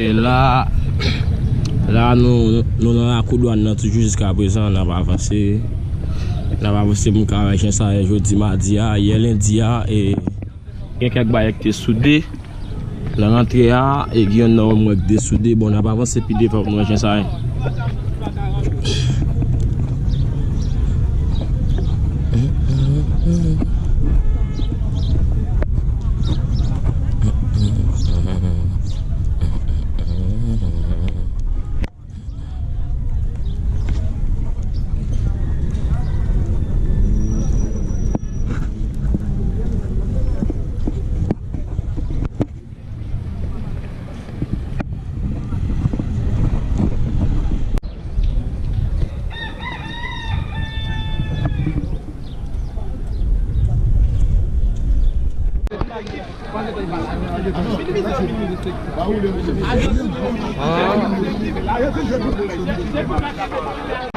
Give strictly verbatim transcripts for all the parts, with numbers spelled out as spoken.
E la, la nou, nou nan lakou dwàn nan toujou jiska prezan, n ap avanse. N ap avanse pou n ka wè jan sa ye jodi madi a, yè lendi a, e gen kèk bagay ki te soude nan rantre a, e gen youn nan yo m wè ki desoude. Bon, n ap avanse pi devan pou n wè jan sa ye.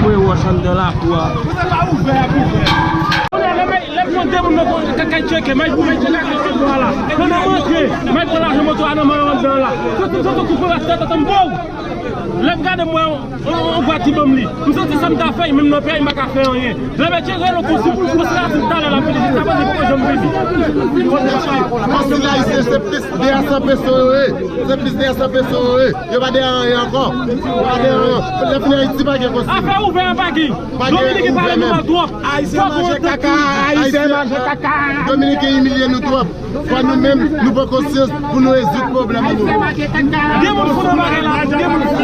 Mwen wòch anndan lakou a. Lè m wè de moun nan kay tcheke, may pou may tcheke ak moto a la. Pandan m antre, may pran lajan moto a nan men anndan la. Soti, soti, koupe rasta, tata m, bow! Lè m gade, m wè yon, yon, yon bwa ki ban m li. M santi sa m ta fè, menm nan peyi m pa ka fè anyen. Lè m tcheke rele konsi, konsi la di m talè l ap vini, jiska prezan poko janm vini. Konsi la, se, se plis de a san peso yo ye. Se plis de a san peso yo ye. Yo pa de anyen ankò. Yo pa de anyen. Lè fini Ayiti pa gen konsi. Afè ouvè a pa gen. Pa gen Dominiken pale nou mal twòp. Ayisyen manje kaka, Ayisyen manje kaka. Dominiken imilye nou twòp. Fò nou menm, nou pran konsyans pou nou rezoud pwoblèm nou. Gen moun fou nan bagay la, gen moun fou.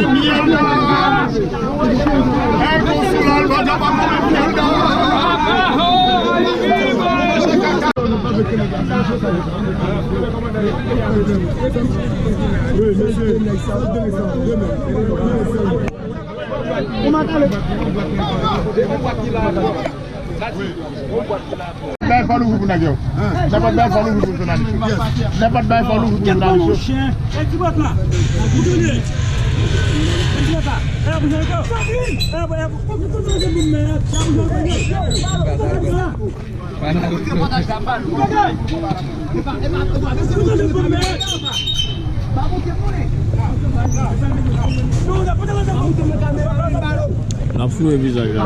Bay fò louvri pou nèg yo. Nenpòt bay fò louvri pou jounalis yo. Nenpòt bay fò louvri pou jounalis yo. N ap flouwe vizaj la.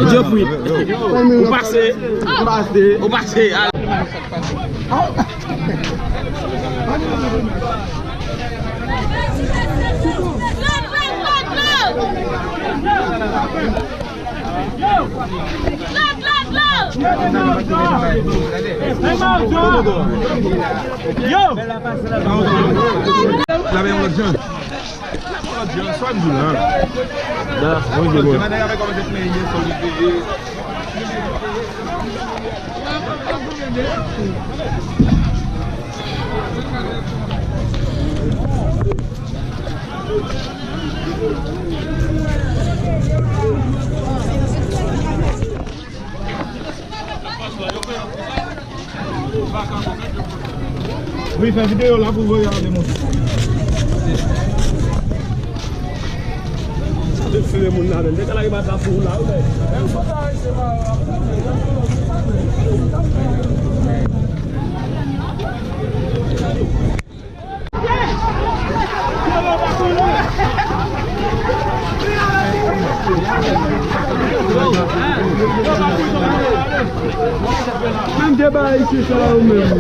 Geoffrey, ou pase. Ou pase. Yo! Wi, fè videyo la pou voye ale moun. Tout file moun la menm. Dekalaj pa sa pou ou la, wi, men. Menm deba isi sa yo menm.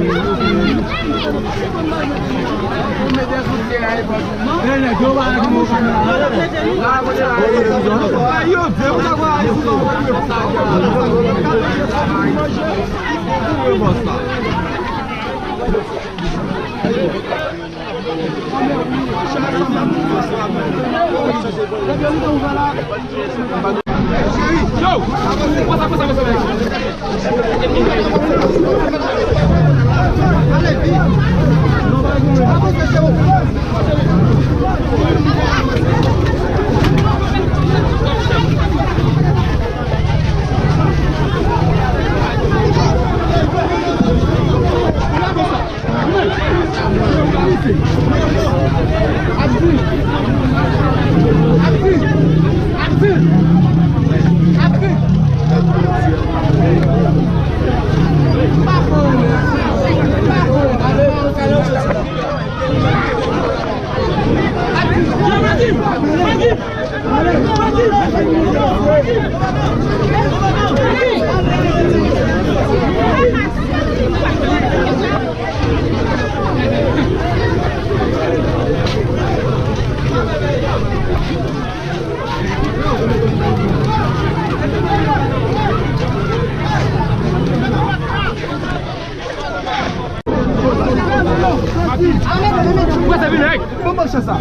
Bon, bon, c'est ça.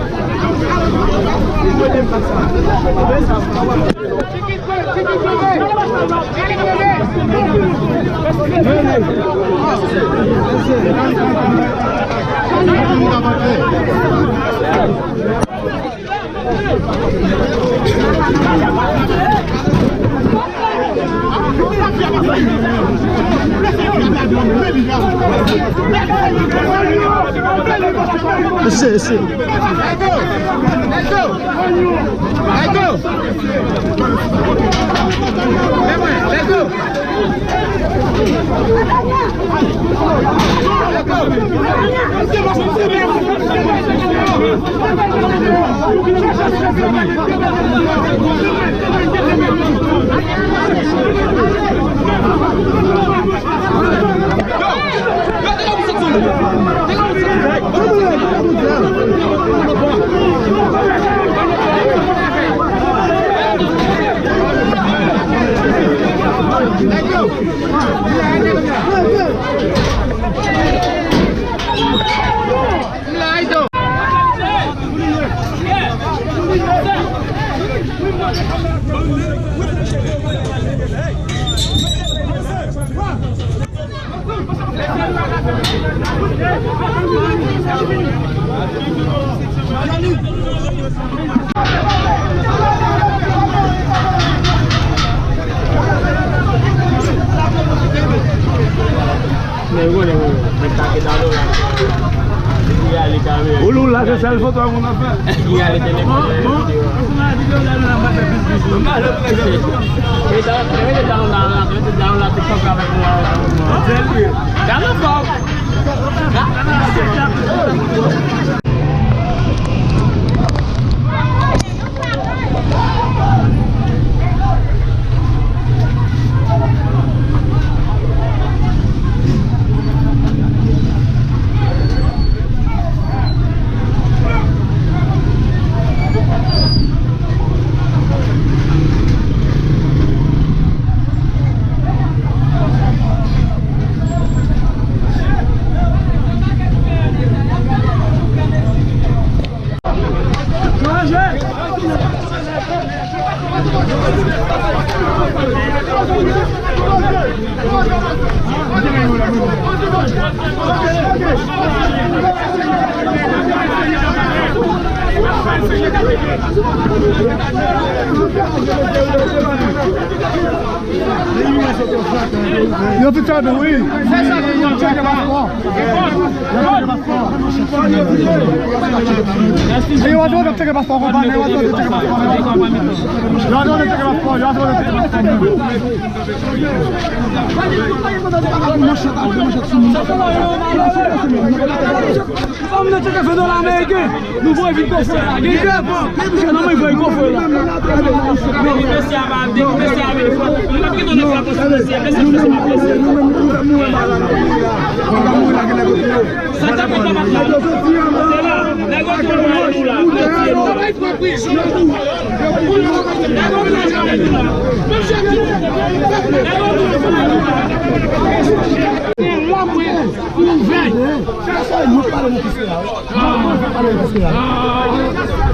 Ese, ese. Let's go! Let's go! Let's go! Ou lou la, se sèl foto a moun ap fè. Yo fin fè nou, wi. Yo fin tcheke paspò. Yo tcheke paspò. E yo ap tcheke paspò konpa, yo ap tcheke paspò. Yo ap tcheke paspò, yo ap tcheke paspò. Sa m nan tcheke fè dola ameriken. Nou voye vin kofre la. Gen kè, non, men voye kofre la. Mesye a pa ap di, mesye a vin fò. Nou pa kite nou fè konsa, mesye, mesye, mesye, mesye. Sa k ap fèt la, se la. Nèg yo tou la, nou la, nou la.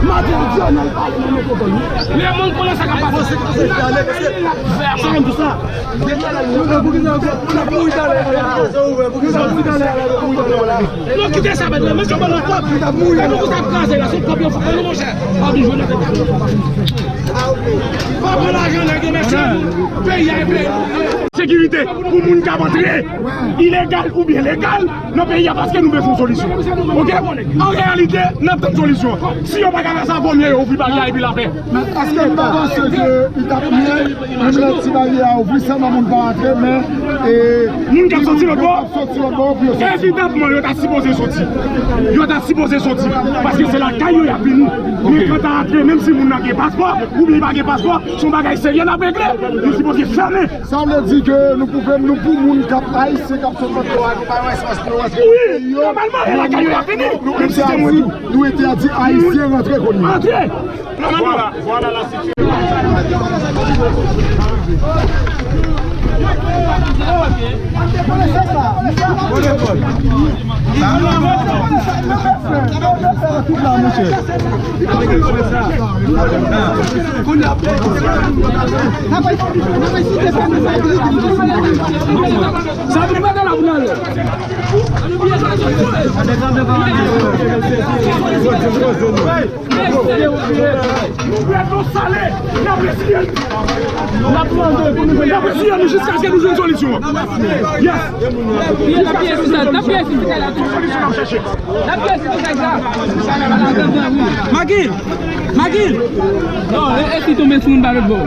Maten, Dionel pale nan mikwofòn wi. Lemonn konnen sa k ap pase. Sa k ap pase. Non, kite sa, mèt, mesye, ban nou kòb. Gade nou sa ap kraze la, se kòb yo fè nou, monchè. Pa vin jwe nan tèt nou. Pa pran lajan nèg yo, mesye. Peyi a e peyi nou. Sekirite pou moun k ap antre ilegal oubyen legal nan peyi a, paske nou bezwen yon solisyon. Oke? An reyalite, n ap tann solisyon. Si yo pa ka fè sa, vò mye yo ouvri baryè epi lapè. Men èske n pa panse ke li t ap mye, menm lè ti baryè a ouvri, sèlman moun pa antre, men, e, moun k ap soti lòt bò, ap soti lòt bò pou yo soti? Evidamman, yo ta sipoze soti. Yo ta sipoze soti. Paske se lakay yo y ap vini. Men kanta antre, menm si moun nan gen paspò, oubyen li pa gen paspò, se yon bagay serye n ap regle. Nou sipoze fèmen. Sa vle di ke nou pou fè, nou pou moun k ap, Ayisyen k ap sot lòt bò a, nou pa yon espas pou yo antre nan peyi yo. Wi, nòmalman, e lakay yo y ap vini. Nou entèdi, nou entèdi Ayisyen rantre kounye a. Antre. Vwala, vwala la sitiyasyon. Nou prèt, nou sale, n ap eseye l. N ap eseye l jiskaske nou jwenn solisyon an. Yes. N ap eseye l jiskaske nou jwenn solisyon n ap chèche. Magil! Magil! Non, e, e si tonbe sou moun pa lòt bò.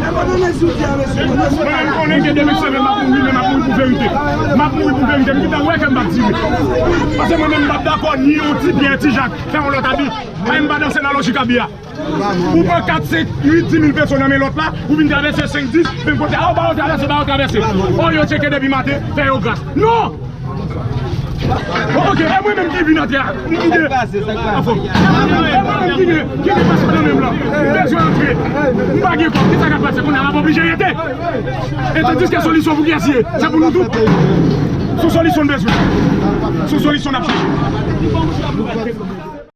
Mwen menm konnen ke demen semèn m ap mouri, men m ap mouri pou verite. M ap mouri pou verite. M gentan wè ke m p ap tire. Paske mwen menm m p ap dakò ni yon ti Pyè, ti Jak fè yon lòt abi. Mwen m pa danse nan lojik abi a. Ou pran kat, senk, uit, dis mil peso nan men lòt la, ou vin travèse senk, dis, vin kote a, ou ba yo travèse, ba yo travèse. O, yo tcheke depi maten, fè yo gras. Non! Bon, ok, e mwen menm ki vin antre a, m kite. Anfòm. E mwen menm ki gen, ki gen paspò nan men m lan. M bezwen antre. M pa gen kòb, kisa k ap pase kounye a, m ap oblije rete. E tandiske solisyon pou kiyès li ye? Se pou nou tout. Se yon solisyon n bezwen. Se yon solisyon n ap chèche.